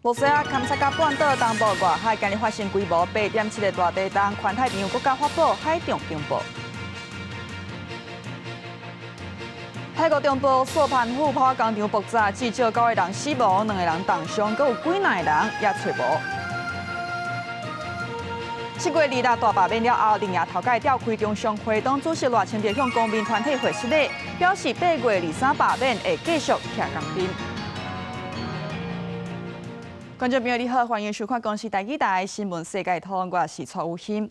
羅西亞堪察加半島東部外海今日發生規模8.7的大地動，環太平洋國家發布海象警報。泰國中部素攀府炮工廠爆炸，至少九個人死亡，兩個人重傷，閣有幾若個人也揣無。7月26大罷免了後，林野頭改召開中常會，黨主席賴清德向公民團體會失禮，表示8月23罷免會繼續徛鋼筋。觀眾朋友你好，歡迎收看公視台語台新聞世界通，我是蔡有馨。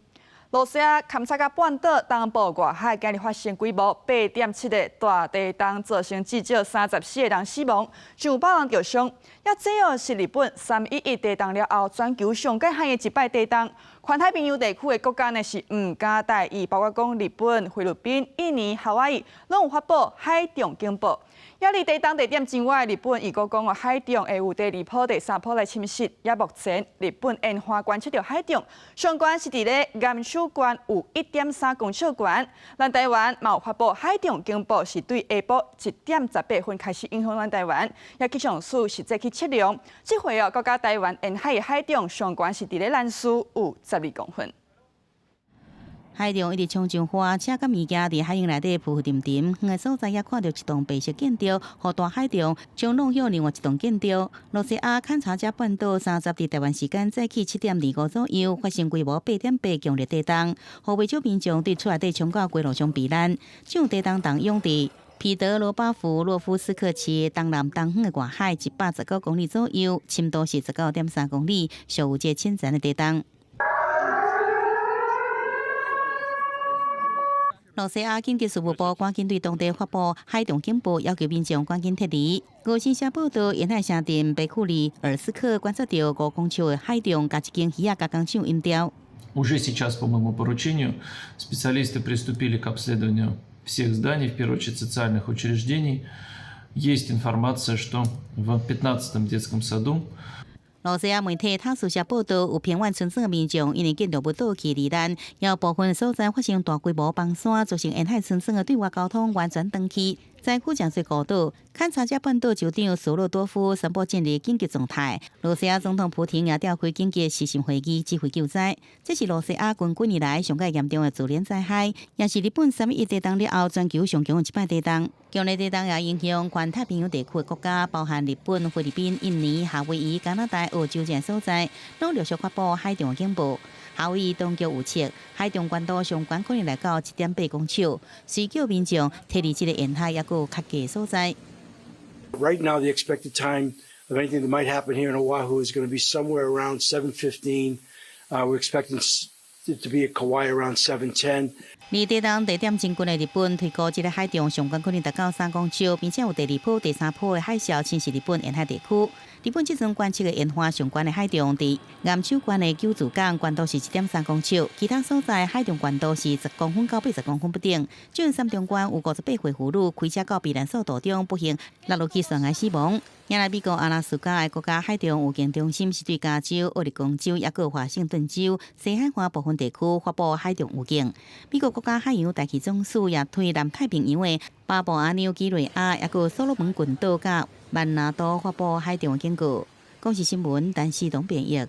羅西亞堪察加半島東部外海今日發生規模8.7的大地動，造成至少34個人死亡，上百人受傷。也這又是日本3.11地動了後，全球上蓋罕的一擺地動。環太平洋地區的國家呢是毋敢大意，包括講日本、菲律賓、印尼、夏威夷，攏有發布海象警報。也離地動地點真遠的日本，伊閣講哦，海象會有第二波、第三波來侵襲。也目前日本沿岸觀測著海象，上懸是佇咧岩手縣有1.3公尺懸。咱台灣嘛有發布海象警報，是對下晡1點18分開始影響咱台灣。也氣象署實際去測量，這回哦，國家台灣沿海的海象上懸是佇咧蘭嶼有12公分。海浪一直衝上岸，車佮物件佇海湧內底浮浮沉沉。遠的所在也看著一棟白色建築，予大海浪衝挏向另外一棟建築。羅西亞堪察加半島30佇台灣時間早起7點25左右發生規模8.8強烈地動，予袂少民眾佇厝內底衝到街路上避難。這場地動動湧佇彼得羅巴夫洛夫斯克市東南東方的外海119公里左右，深度是19.3公里，屬有這淺層的地動。羅西亞緊急事務部趕緊對當地發布海象警報，要求民眾趕緊撤離。俄新社報道，沿海城鎮貝庫里爾斯克觀測著5公尺的海浪，共一間魚仔加工廠淹掉。 Уже сейчас по моему поручению специалисты приступили к обследованию всех зданий, в первую очередь социальных учреждений. Есть информация, что в 15-м детском саду 羅西亞媒體塔斯社報道，有偏遠村莊的民眾因為建築物倒去罹難，也有部分所在發生大規模崩山，造成沿海村莊的對外交通完全斷去。災區誠濟孤島，堪察加半島州長蘇洛多夫宣布進入緊急狀態。羅西亞總統普廷也召開緊急視訊會議，指揮救災。這是羅西亞近幾年來上蓋嚴重的自然災害，也是日本3.11地動了後全球上強的一擺地動。強烈地動也影響環太平洋地區的國家，包含日本、菲律賓、印尼、夏威夷、加拿大、澳洲這所在，攏陸續發布海象警報。夏威夷當局預測，海象懸度上懸可能來到1.8公尺，隨叫民眾撤離這个沿海抑閣較低所在。 Right now, the expected time of anything that might happen here in Oahu is going to be somewhere around 7:15. We're expecting it to be at Kauai around 7:10. 離地動地點真近的日本，推估這个海象上懸可能達到3公尺，並且有第二波、第三波的海嘯侵襲日本沿海地區。日本這陣觀測的沿岸上懸的海象，佇岩手縣的久住港懸度是1.3公尺，其他所在海象懸度是10公分到80公分不等。這陣三重縣有58歲婦女開車到避難所途中，不幸落入去懸崖死亡。也來美國阿拉斯加的國家海象預警中心是對加州、奧勒岡州、抑閣華盛頓州西海岸部分地區發布海象預警。美國國家海洋大氣總署也對南太平洋的巴布亞紐幾內亞、抑閣所羅門群島佮曼納多發布海象警告。公視新聞，陳世東編譯。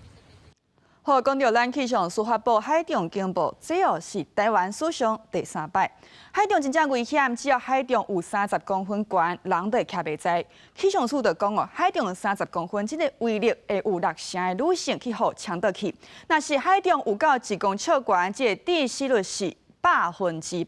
好，講著咱氣象署發布海象警報，這哦是台灣史上第三擺。海象真正危險，只要海象有30公分懸，人都會徛袂在。氣象署就講哦，海象30公分，這个威力會有六成的女性去予衝倒去。若是海象有到1公尺懸，這个致死率是100%。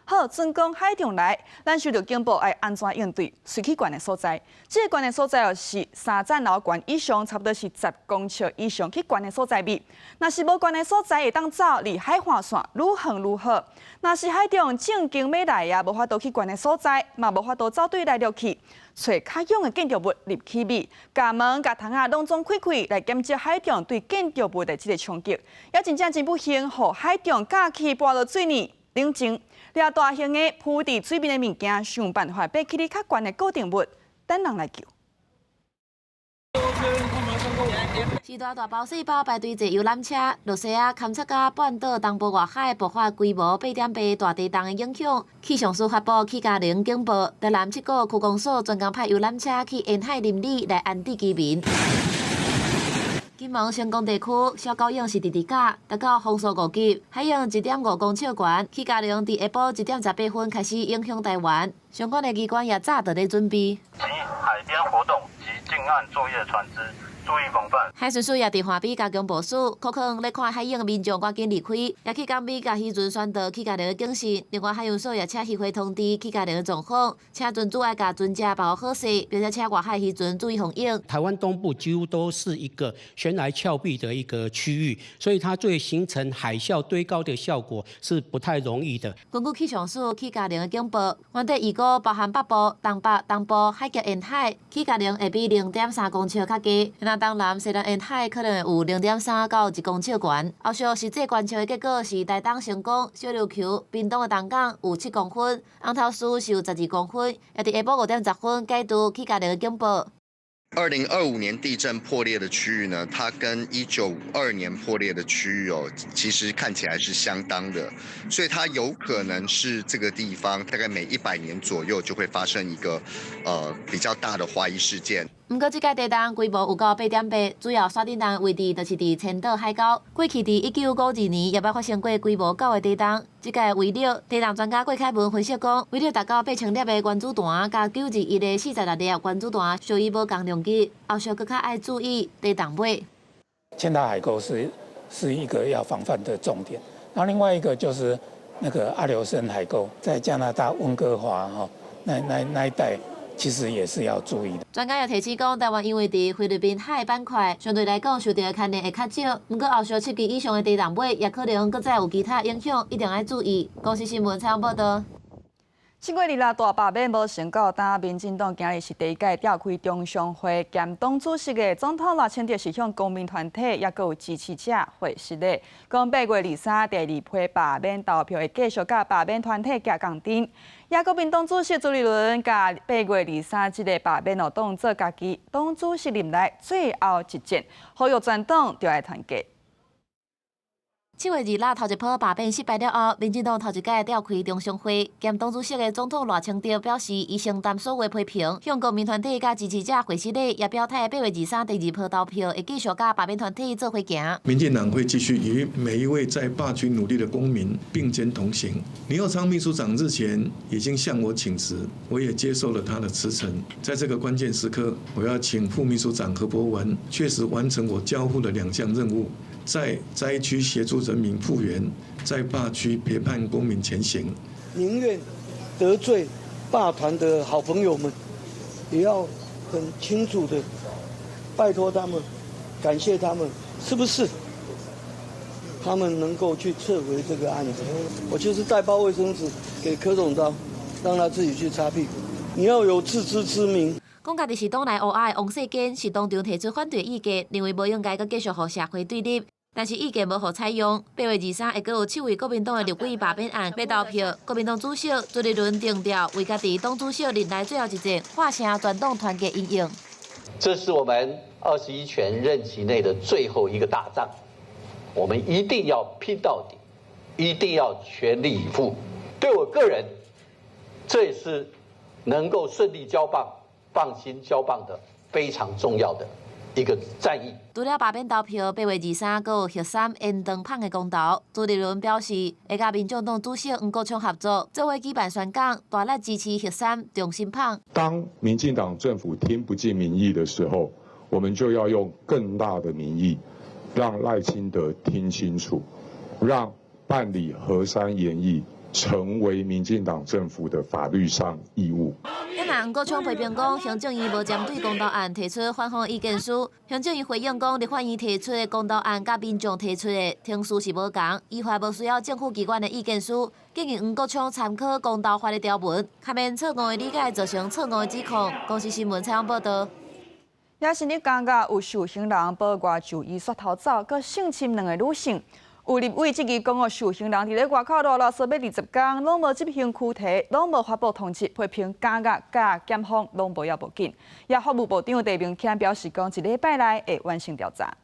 好，準講海象來，咱收著警報愛按怎應對？隨去懸的所在，這个懸的所在哦是三層樓懸以上，差不多是10公尺以上去懸的所在避。若是無懸的所在，會當走離海岸線愈遠愈好。若是海象正經欲來啊，無法度去懸的所在，嘛無法度走對來落去，揣較勇的建築物入去避，共門共窗仔攏總開開，來減少海象對建築物的這个衝擊。也真正真不幸，予海象咬去跋落水呢，冷靜。掠大型的浮佇水面的物件，想辦法爬起佇較懸的固定物，等人來救。是大大包細包排隊坐遊覽車，羅西亞堪察加半島東部外海爆發規模8.8大地動的影響，氣象署發布起加零警報，台南七股區公所專工派遊覽車去沿海鄰里來安置居民。金門成功地區小狗湧是佇佇甲達到風速5級，海湧1.5公尺懸。起嘉陵佇下晡1點18分開始影響台灣，相關的機關也早就咧準備。及海邊活動及近岸作業船隻注意防範。海巡署也佇岸邊加強部署，呼勸咧看海湧的民眾趕緊離開，也去港美共漁船宣導起嘉陵的警示。另外，海洋所也請漁會通知起嘉陵的狀況，請船主愛共船隻保護好勢，並且請外海漁船注意防湧。台灣東部幾乎都是一個懸崖峭壁的一個區域，所以它對形成海嘯堆高的效果是不太容易的。根據氣象署起嘉陵的警報，原底預估包含北部、東北、東部海峽沿海起嘉陵會比0.3公尺較低。那東南、西南沿海可能會有0.3到1公尺懸。後續實際觀測的結果是台東成功、小琉球、屏東的東港有7公分，紅頭嶼是有12公分，也佇下晡5點10分解除起嘉陵的警報。 2025年地震破裂的區域呢，它跟1952年破裂的區域哦，其實看起來是相當的，所以它有可能是這個地方大概每100年左右就會發生一個比較大的滑移事件。毋過，這屆地動規模有到8.8，主要山頂動位置就是佇千島海溝。過去佇1952年也捌發生過規模9的地動。這屆威力，地動專家郭凱文分析講，威力達到8000粒的原子彈，佮921的46粒原子彈屬於無仝量級。後續閣較愛注意地動尾。千島海溝是一個要防範的重點。那另外一個就是那個阿留申海溝，在加拿大溫哥華哈那一帶。其實也是要注意的。專家也提醒講，台灣因為佇菲律賓海板塊，相對來講受著的牽連會較少。毋過後續7級以上的地動尾，也可能閣再有其他影響，一定愛注意。公視新聞採訪報導。7月26大罷免無成到今，民進黨今日是第一屆召開中常會兼黨主席的總統賴清德是向公民團體也閣有支持者回釋的，講8月23第二批罷免投票會繼續佮罷免團體徛仝陣。也國民黨主席朱立倫共8月23這個罷免哦當做家己黨主席任內最後一戰，呼籲全黨著愛團結。7月26頭一波罷免失敗了後，民進黨頭一擺召開中常會，兼黨主席的總統賴清德表示，伊承擔所有批評，向公民團體佮支持者回失禮，也表態8月23第二波投票會繼續佮罷免團體做伙行。民進黨會繼續與每一位在罷區努力的公民並肩同行。林右昌秘書長日前已經向我請辭，我也接受了他的辭呈。在這個關鍵時刻，我要請副秘書長何博文確實完成我交付的兩項任務。在災區協助人民復原，在罷區陪伴公民前行。寧願得罪罷團的好朋友們，也要很清楚的拜託他們，感謝他們，是不是？他們能夠去撤回這個案子，我就是帶包衛生紙給柯總召，讓他自己去擦屁股。你要有自知之明。講家己是黨內烏鴉的王世堅是當場提出反對意見，認為無應該閣繼續予社會對立，但是意見無予採用。8月23會閣有7位國民黨的立委罷免案欲投票，國民黨主席朱立倫定調為家己黨主席任內最後一戰，喊聲全黨團結因應。這是我們21權任期內的最後一個大仗，我們一定要拼到底，一定要全力以赴。對我個人，這也是能夠順利交棒、放心交棒的非常重要的一個戰役。除了罷免投票，8月23閣有核三延長麭的公投。朱立倫表示，會佮民眾黨主席黃國昌合作，做伙舉辦宣講，大力支持核三重新麭。當民進黨政府聽不進民意的時候，我們就要用更大的民意，讓賴清德聽清楚，讓辦理核三延役成為民進黨政府的法律上義務。也若黃國昌批評講，行政院無針對公投案提出反方意見書。行政院回應講，立法院提出的公投案佮民眾提出的程序是無仝，依法無需要政府機關的意見書。建議黃國昌參考公投法的條文，避免錯誤的理解造成錯誤的指控。公視新聞採訪報導。也是你感覺有受刑人保外就醫煞逃走，閣性侵兩個女性。有立委質疑講哦，受刑人佇咧外口囉囉嗦欲20工，攏無執行拘提，攏無發布通緝，批評監獄佮檢方攏無要無緊。也法務部長陳明謙表示講，一禮拜內會完成調查。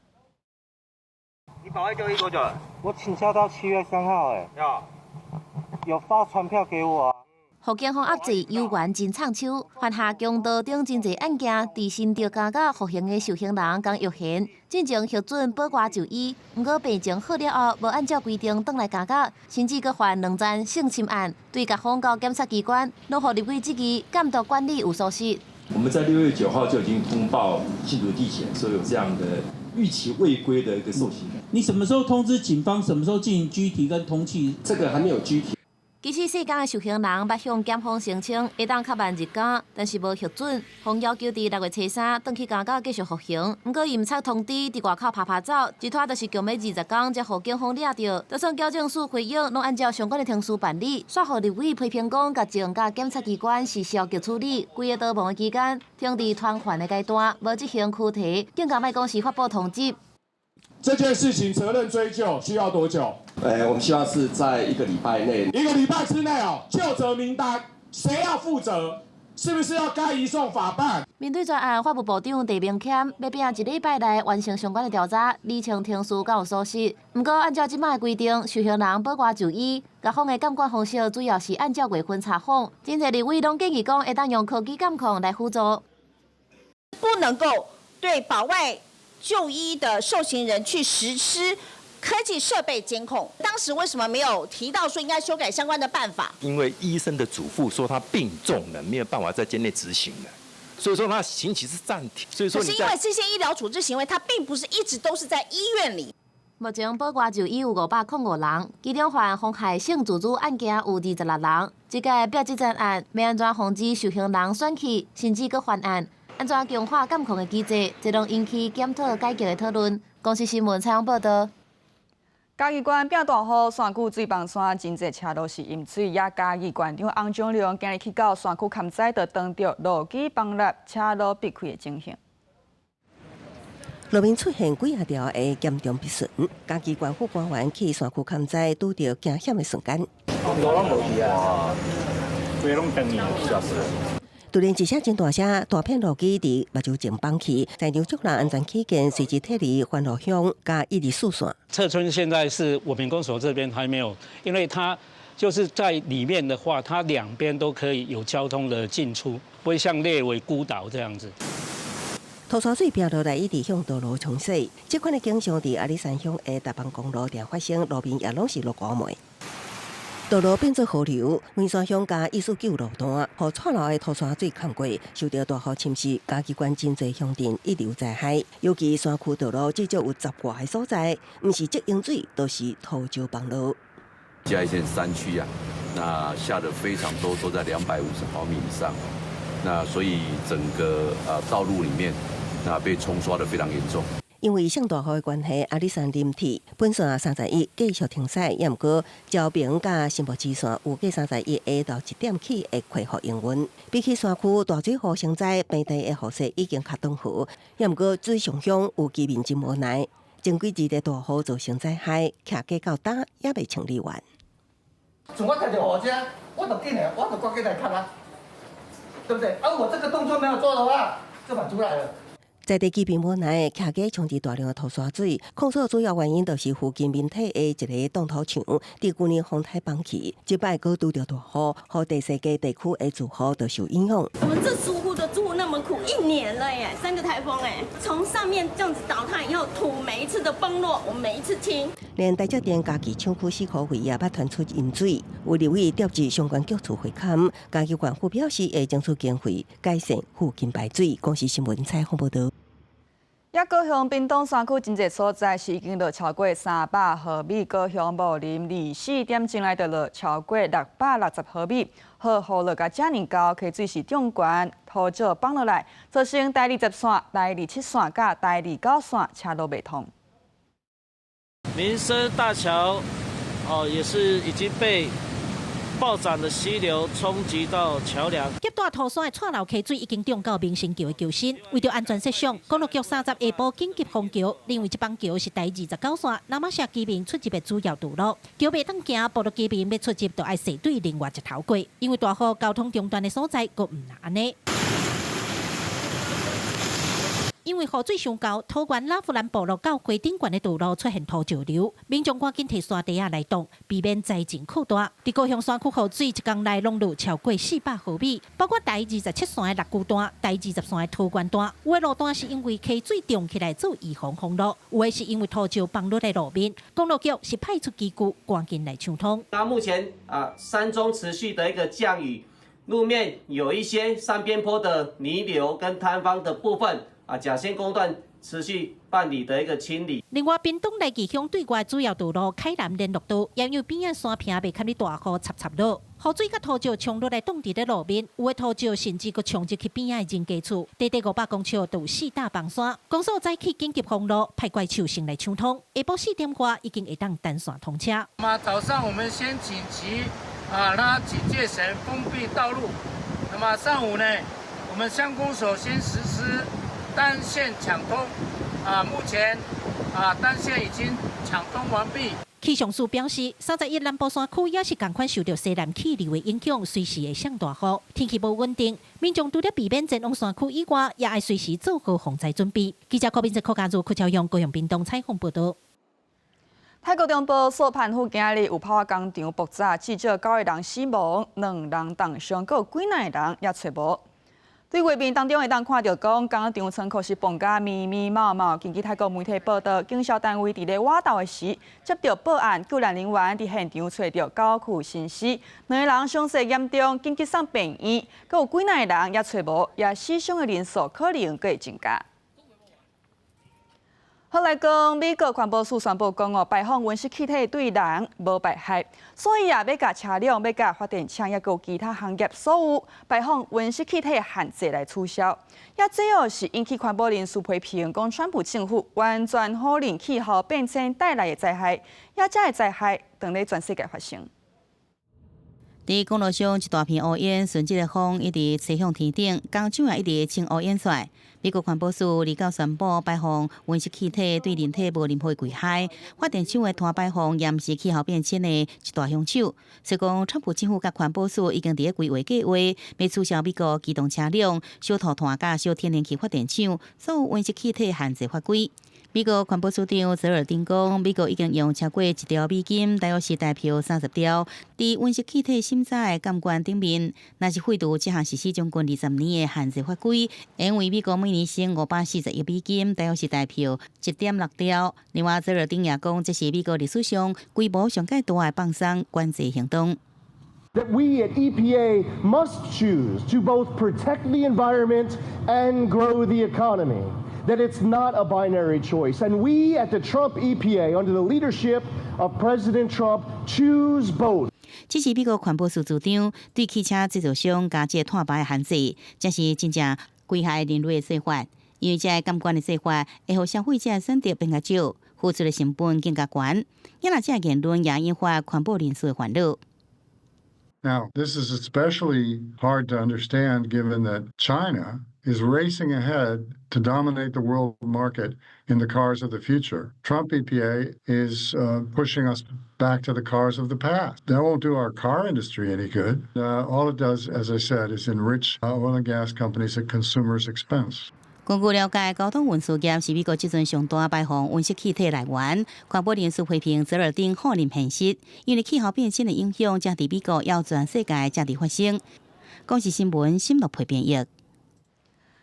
你保外就醫多久了？我請假到7月3號，哎。有發傳票給我啊。予警方壓制猶原真藏手，犯下強盜等真濟案件，佇新竹監獄服刑的受刑人江玉賢，進前核准保外就醫，毋過病情好了後，無按照規定轉來監獄，甚至閣犯兩宗性侵案，對檢方到檢察機關，攏予立委質疑監督管理有疏失。我們在6月9號就已經通報新竹地檢，說有這樣的逾期未歸的一個受刑人。你什麼時候通知警方？什麼時候進行拘提跟通緝？這個還沒有拘提。其實四工的受刑人捌向檢方聲稱會當較慢入監，但是無核准，方要求佇6月初3轉去監獄繼續服刑。毋過伊毋插通知，佇外口趴趴走，一拖就是強欲20工，才予警方掠著。就算矯正署回應，攏按照相關的程序辦理，煞予立委批評講，矯正佮檢察機關是消極處理，規個逃亡的期間停佇傳喚的階段，無執行拘提，更加莫講是發布通緝。這件事情責任追究需要多久？我們希望是在一個禮拜內。一個禮拜之內哦，究責名單，誰要負責？是不是要該移送法辦？面對專案，法務部長陳明謙欲拼一禮拜內完成相關的調查，釐清程序敢有疏失。毋過按照這擺的規定，受刑人保外就醫，監方的監管方式主要是按照月份查訪。真濟立委攏建議講，會當用科技監控來輔助。不能夠對保外就醫的受刑人去實施科技設備監控，當時為什麼沒有提到說應該修改相關的辦法？因為醫生的囑咐說他病重了，沒有辦法在監內執行了，所以說他刑期是暫停。所以說，可是因為這些醫療處置行為，他並不是一直都是在醫院裡。目前保外就醫有505人，其中犯妨害性自主案件有26人。這屆表這件案，欲按怎防止受刑人選去，甚至閣犯案？按怎強化監控的機制，這攏引起檢討改革的討論。公視新聞採訪報導。嘉義縣變大雨，山區水崩山，真濟車路是淹水。也嘉義縣長翁章良今日去到山區勘災，就當著路基崩裂、車路閉開的情形。路面出現幾仔條的嚴重破損，嘉義縣府官員去山區勘災，拄著驚險的瞬間。路攏無去啊，規攏斷去，嚇死人！突然一聲真大聲，大片路基佇目睭前崩去，在場眾人安全起見，隨即撤離環路鄉佮124線。撤村現在是我們公所這邊還沒有，因為它就是在裡面的話，它兩邊都可以有交通的進出，不會像列為孤島這樣子。土沙水飆落來，一直向道路沖洗。這款的景象佇阿里山鄉的大邦公路定發生，路面也攏是落雨糜。道路變做河流，梅山鄉佮149路段，予蔡流的土沙水崁過，受著大雨侵襲，嘉義縣真濟鄉鎮一流災害。尤其山區道路至少有十外个所在，毋是積淹水，就是土石崩落。嘉義縣山區啊，那下得非常多，都在250毫米以上，那所以整個道路裡面，那被沖刷得非常嚴重。因為上大雨的關係，阿里山林鐵本線31繼續停駛，也毋過昭平佮新埔支線有計31下晝1點起會恢復營運。比起山區大水雨成災，平地的雨勢已經較轉好，也毋過水上鄉有居民真無奈，前幾日的大雨造成災害，徛家到今猶未清理完。從我聽著雨聲，我就緊來，我就趕緊來看啊，對不對？啊，我這個動作沒有做的話，就反出來了。在地居民無奈，徛家沖佇大量的土沙水，控訴主要原因就是附近民宅的一个擋土牆，佇舊年風颱崩去，這擺閣拄著大雨，予第四家地區的住戶都受影響。我們這住戶都住那麼苦，一年了耶，三個颱風哎，從上面這樣子倒塌以後，土每一次的崩落，我們每一次清。連台積電嘉義廠區四箍位也捌傳出淹水，有立委調集相關局處會勘，嘉義縣府表示會爭取經費改善附近排水。公視新聞採訪報導。也高雄屏東山區真濟所在是已經落超過300毫米，高雄武林24點鐘內就落超過660毫米，雨雨落甲遮爾厚，溪水是漲懸，土石崩落來，造成台20線、台27線佮台29線車路袂通。民生大橋哦，也是已經被暴漲的溪流衝擊到橋梁。急大土山的蔡流溪水已經漲到民生橋的橋身，為著安全設想，公路局30下晡緊急封橋，認為這板橋是台29線那瑪夏居民出入的主要道路。橋袂當行，部落居民欲出入就愛踅對另外一頭過，因為大雨交通中斷的所在，閣毋但按呢。因為雨水傷厚，桃園拉弗蘭部落到溪頂懸的道路出現土石流，民眾趕緊提沙袋仔來擋，避免災情擴大。佇高雄山區雨水一工內攏落超過400毫米，包括台27線的六龜段、台20線的桃園段，有的路段是因為溪水漲起來做預防封路，有的是因為土石崩落來路面。公路局是派出機具趕緊來搶通。那目前啊，山中持續的一個降雨，路面有一些山邊坡的泥流跟坍方的部分啊，甲線工段持續辦理的一個清理。另外，屏東來義鄉對外主要道路凱南聯絡道，也因為邊仔山坪袂堪咧大雨插插落，雨水佮土石沖落來擋佇咧路面，有的土石甚至閣沖入去邊仔的人家厝，短短500公尺就有四大崩山。公所早起緊急封路，派怪手先來搶通，下晡4點外已經會當單線通車。那麼早上我們先緊急啊拉警戒繩封閉道路，那麼上午呢，我們鄉公所先實施單線搶通，啊，目前啊單線已經搶通完畢。氣象署表示，31南部山區也是仝款受著西南氣流的影響，隨時會上大雨，天氣無穩定，民眾除了避免前往山區以外，也愛隨時做好防災準備。記者柯明哲、柯家如、柯朝陽、高雄屏東採訪報導。泰國中部素泮府今日有炮工廠爆炸，至少九个人死亡，兩人重傷，閣有幾若个人也揣無。對畫面當中會當看著講，工廠倉庫是爆甲密密麻麻。根據泰國媒體報導，警消單位佇咧活動的時，接到報案，救援人員佇現場揣著九具身屍，兩个人傷勢嚴重，緊急送病院，閣有幾若个人也揣無，也死傷的人數可能閣會增加。好來講，美國環保署宣布講哦，排放溫室氣體對人無排害，所以啊，欲共車輛、欲共發電廠，抑閣有其他行業所有排放溫室氣體限制來取消。也這哦是引起環保人士批評，講川普政府完全否認氣候變遷帶來的災害，也這个災害當咧全世界發生。佇公路上一大片烏煙，順這个風一直吹向天頂，工廠也一直清烏煙出來。美國環保署29宣布，排放溫室氣體對人體無任何危害。發電廠的碳排放也毋是氣候變遷的一大兇手。所以講，川普政府佮環保署已經佇咧規劃計劃，欲取消美國機動車輛、燒塗炭佮燒天然氣發電廠所有溫室氣體限制法規。美國環保署長澤爾丁講，美國已經用超過1兆美金，大約是台票30兆，佇溫室氣體審查的監管頂面，若是廢除這項實施將近20年的限制法規，因為美國每年省540億美金，大約是台票1.6兆。另外，澤爾丁也講，這是美國歷史上規模上蓋大的放鬆管制行動。 That we at EPA must choose to both protect the environment and grow the economy. That it's not a binary choice. And we at the Trump EPA, under the leadership of President Trump, choose both. 這是美國環保署主張對汽車製造商加這碳排的限制，這是真正危害人類的做法。因為這个監管的做法會予消費者選擇變較少，付出的成本更加懸。因為這个言論也引發環保人士的煩惱。 Now, this is especially hard to understand given that China is racing ahead to dominate the world market in the cars of the future. Trump EPA is pushing us back to the cars of the past. That won't do our car industry any good. All it does, as I said, is enrich oil and gas companies at consumers' expense. 根據了解，交通運輸業是美國這陣上大排放溫室氣體來源。環保人士批評澤爾丁否認現實，因為氣候變遷的影響，正佇美國猶全世界正佇發生。公視新聞沈樂培編譯。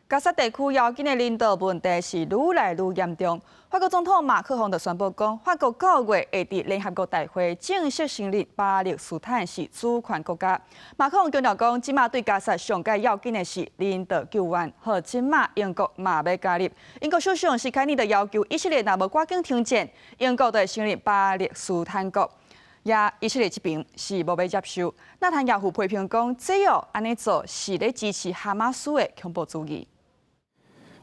加薩地區要緊的人道問題是愈來愈嚴重。法國總統馬克宏就宣布講，法國9月會佇聯合國大會正式承認巴勒斯坦是主權國家。馬克宏強調講，這馬對加薩上蓋要緊的是人道救援。好，這馬英國嘛欲加入。英國首相施凱尼就要求以色列若無趕緊停戰，英國就會承認巴勒斯坦國。也以色列這邊是無欲接受。納坦雅胡批評講，這樣按呢做是咧支持哈馬斯的恐怖主義。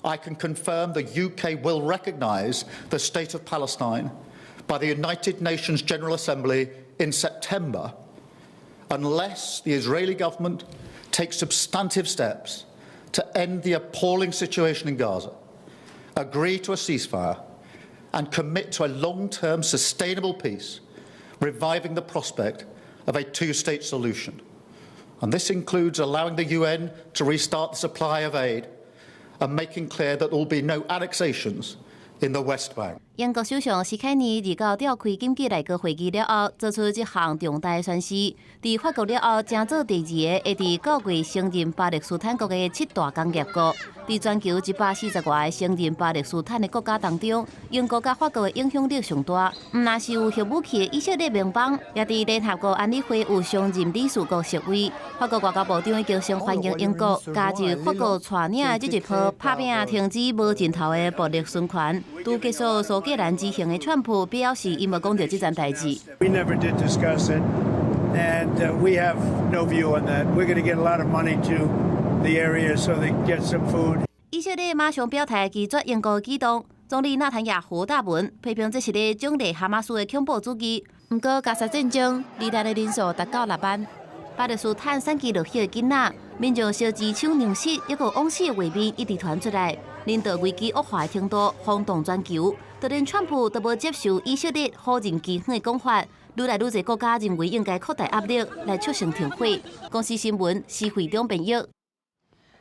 I can confirm the UK will recognise the state of Palestine by the United Nations General Assembly in September, unless the Israeli government takes substantive steps to end the appalling situation in Gaza, agree to a ceasefire, and commit to a long-term sustainable peace, reviving the prospect of a two-state solution. And this includes allowing the UN to restart the supply of aid and making clear that there will be no annexations in the West Bank. 英國首相施凱尼二九召開緊急內閣會議了後，做出這項重大宣示。佇法國了後，成做第二个會佇九月承認巴勒斯坦國的七大工業國。佇全球140外個承認巴勒斯坦的國家當中，英國佮法國的影響力上大。毋但是有核武器的以色列盟邦，也佇聯合國安理會有常任理事國席位。法國外交部長已經先歡迎英國加入法國帶領的這一波拍拚停止無盡頭的暴力循環。拄結束蘇格蘭之行的川普表示，伊無講著這層代誌。 We never did discuss it, and we have no view on that. We're going to get a lot of money to the area so they get some food. 以色列馬上表態拒絕英國舉動，總理納坦雅胡大文批評這是咧獎勵哈馬斯的恐怖主義。毋過加沙戰爭罹難的人數達到6萬，巴勒斯坦散居落去的囡仔，民眾燒錢搶糧食，抑閣枉死的畫面一直傳出來，人道危機惡化的程度轟動全球。就連川普都無接受以色列否認饑荒的講法，愈來愈濟國家認為應該擴大壓力來促成停火。公視新聞施惠中編譯。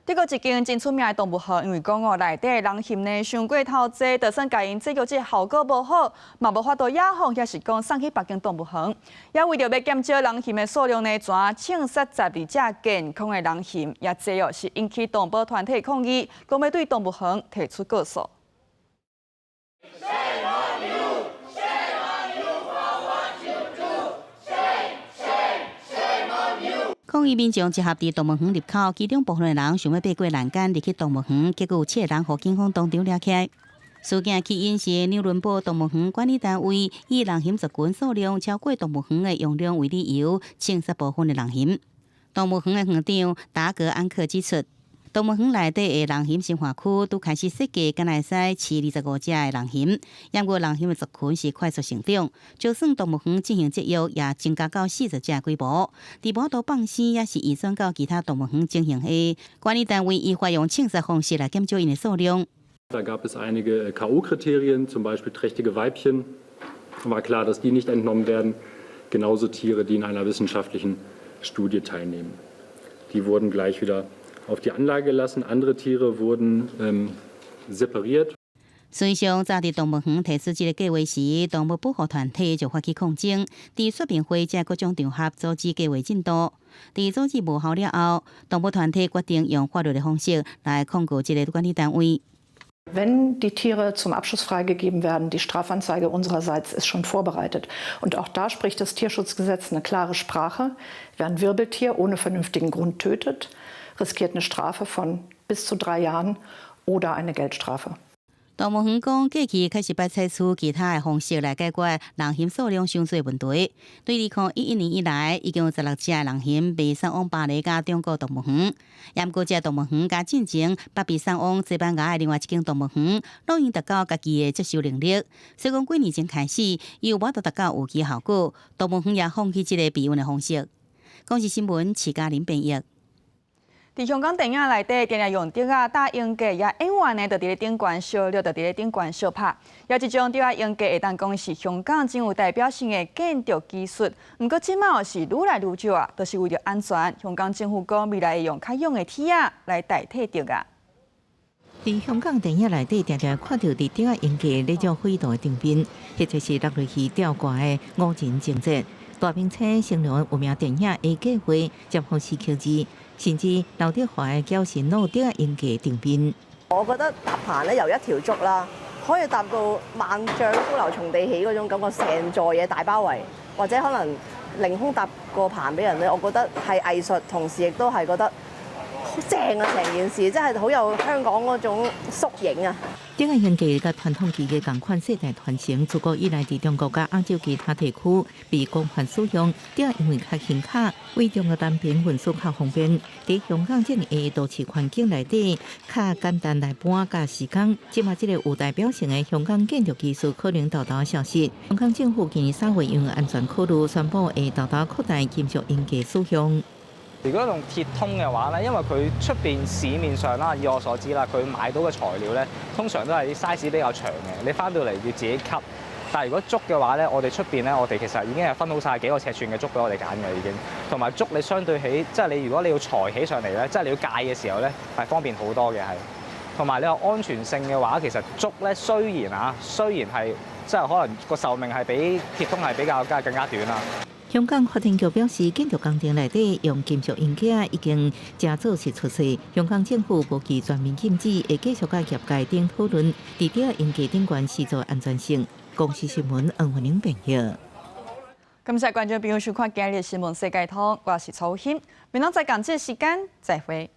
德國一間真出名的動物園，因為講哦，內底的人熊呢傷過頭濟，就算共𪜶節育這效果無好，嘛無法度野放，抑是講送去別間動物園。也為著欲減少人熊的數量呢，怎槍殺12隻健康的人熊，也這哦是引起動保團體抗議，講欲對動物園提出告訴。 Shame on you! Shame on you for what you do! Shame, shame, shame on you! 抗議民眾集合佇動物園入口，其中部分的人想欲爬過欄杆入去動物園，結果有七個人予警方當場掠起來。事件起因是紐倫堡動物園管理單位以人熊族群數量超過動物園的容量為理由，槍殺部分的人熊。動物園的園長達格安克指出，動物園內底的人熊馴化區拄開始設計，敢若會使飼25隻的人熊。毋過人熊的族群是快速成長，就算動物園進行節育，也增加到40隻規模。佇無法度放生，抑是移轉到其他動物園情形下，管理單位依法用槍殺方式來減少𪜶的數量。 Da gab es einige K.O.-Kriterien, zum Beispiel trächtige Weibchen. War klar, dass die nicht entnommen werden. Genauso Tiere, die in einer wissenschaftlichen Studie teilnehmen. Die wurden gleich wieder auf die Anlage gelassen. Andere Tiere wurden separiert. 事實上，早佇動物園提出這个計畫時，動物保護團體就發起抗爭，佇說明會這各種場合阻止計畫進度。佇阻止無效了後，動物團體決定用法律的方式來控告這个管理單位。 Wenn die Tiere zum Abschuss freigegeben werden, die Strafanzeige unsererseits ist schon vorbereitet. Und auch da spricht das Tierschutzgesetz eine klare Sprache. Wer ein Wirbeltier ohne vernünftigen Grund tötet, riskiert eine Strafe von bis zu 3 Jahren oder eine Geldstrafe. 動物園講，過去確實捌採取其他的方式來解決人熊數量傷濟問題。對2011年以來，已經有16隻人熊被送往巴黎佮中國動物園。毋過這動物園佮進前捌被送往西班牙的另外一間動物園，攏已經達到家己的接受能力。所以講幾年前開始，伊無法度達到預期效果，動物園也放棄這个避孕的方式。公視新聞，徐嘉玲編譯。佇香港電影內底，定定用竹仔搭鷹架，也演員呢，就佇咧頂懸相掠，就佇咧頂懸相拍。也這種竹仔鷹架會當講是香港真有代表性的建築技術。毋過這馬是愈來愈少啊，就是為著安全。香港政府講未來會用較勇的鐵仔來代替竹仔。佇香港電影內底，定定看著佇竹仔鷹架咧做飛度的場面，彼個是落落去吊掛的五人情節。大明星成龍有名電影《A 計劃》占卜時刻字，甚至劉德華的《矯神路》竹仔鷹架場面。我覺得搭棚咧由一條竹啦，可以搭到萬丈高樓從地起嗰種感覺，成座嘢大包圍，或者可能凌空搭個棚俾人咧，我覺得係藝術，同時亦都係覺得好正啊！成件事真係好有香港嗰種縮影啊！竹仔鷹架佮傳統技藝仝款世代傳承，自古以來佇中國佮亞洲其他地區被廣泛使用。竹仔因為較輕巧，為中國單邊運輸較方便。佇香港這爾下都市環境內底，較簡單來搬佮施工。這馬這个有代表性的香港建築技術可能沓沓消失。香港政府今年3月因為安全考慮，宣布會沓沓擴大金屬鷹架使用。如果用鐵通嘅話咧，因為佢出邊市面上啦，以我所知啦，佢買到嘅材料咧，通常都係啲 size 比較長嘅，你翻到嚟要自己 cut。但係如果竹嘅話咧，我哋出邊咧，我哋其實已經係分好晒幾個尺寸嘅竹俾我哋揀嘅已經。同埋竹你相對起，即係你如果你要裁起上嚟咧，即係你要𠝹嘅時候咧，係方便好多嘅係。同埋你話安全性嘅話，其實竹咧雖然啊，雖然係即係可能個壽命係比鐵通係比較加更加短啦。香港發展局表示，建築工程內底用金屬零件已經誠早時出事。香港政府無期全面禁止，會繼續佮業界等討論，佇佇營架頂懸施做安全性。公視新聞黃雲玲編譯。感謝觀眾朋友收看今日的新聞世界通，我是曹欣，明仔載仝這個時間再會。